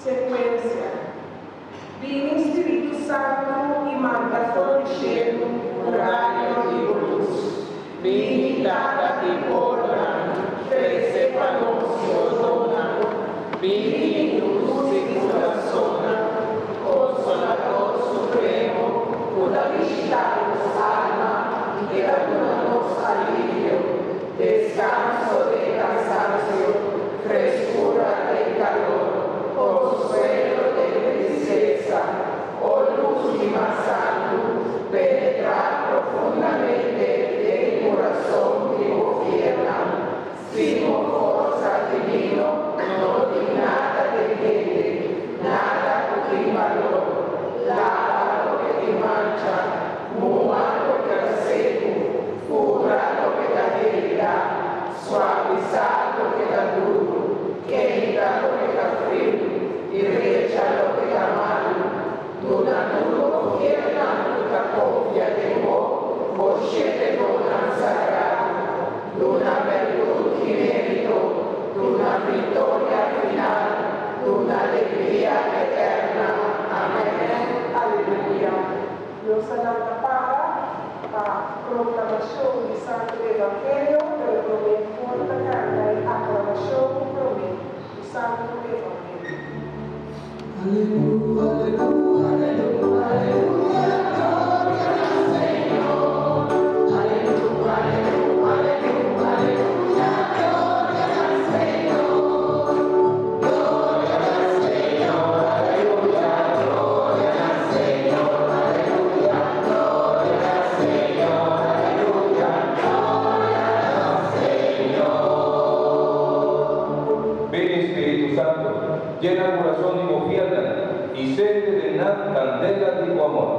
Sekuensia, Bini Spiritu Santu i manda for di shelu un rayo di bo lus. Bini Tata di pornan, trese pa nos bo donnan. Bini Lus di kurasonnan, Konsolador Supremo ku ta bishitá nos alma i ta duna nos alivio, deskanso den kansansio, freskura den kalor, konsuelo den tristesa. O lus di mas santu, penetrá profundamente den kurason di bo fielnan. Sin bo forsa divino no tin nada den hende, nada ku tin balor. Laba loke tin mancha, muha loke ta seku, kura loke ta heridá, suavisá loke ta duru, kenta loke ta friu i recha loke ta malu. Duna tur bo fielnan ku ta konfia den bo, bo shete donnan sagrado. Duna bèrtut i mérito, duna viktoria final, duna alegria eterna. Amèn. Aleluya. Nos a lanta para pa proklamashon di Santu Evangelio, pero promé por ta kanta e aklamashon promé ku Santu Evangelio. Bini Spiritu Santo, Yena kurason di bo fielnan, i sende den nan kandela di bo amor.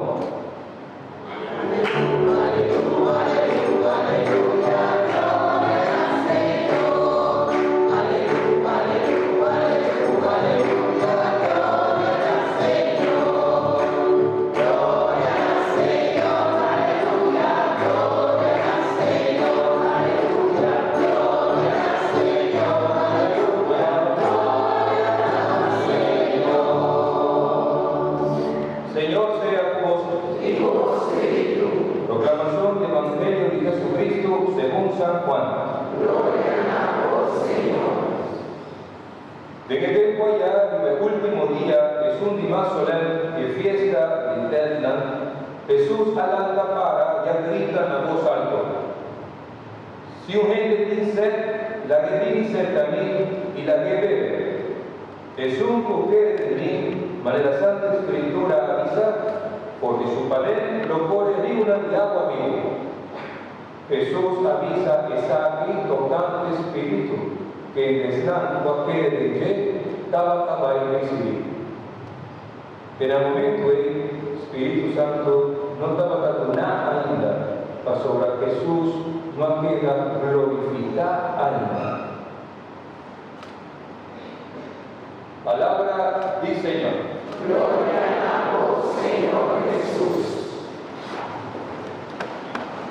Señor sea ku boso. I ku bo spiritu. Proklamashon di Evangelio di Jesucristo segun San Juan. Gloria na bo, Señor. Den e tempu ayá, riba e último dia, esun di mas solèm, e fiesta di tèntnan, Hesus a lanta para i a grita na bos alto, Si un hende tin sèt, lag'é bini serka mi i lag'é bebe. Esun ku kere den mi, manera Santu Skritura a bisa, for di su paden lo kore riunan di awa bibu. Hesus a bisa esaki tokante Spiritu, kende esnan ku a kere den dje tabata bai risibí. Te na momentu ei, Spiritu Santu no tabata duná ainda, pasobra Hesus no a keda glorifiká ainda. Palabra di Señor. Gloria na bo, Señor Hesus.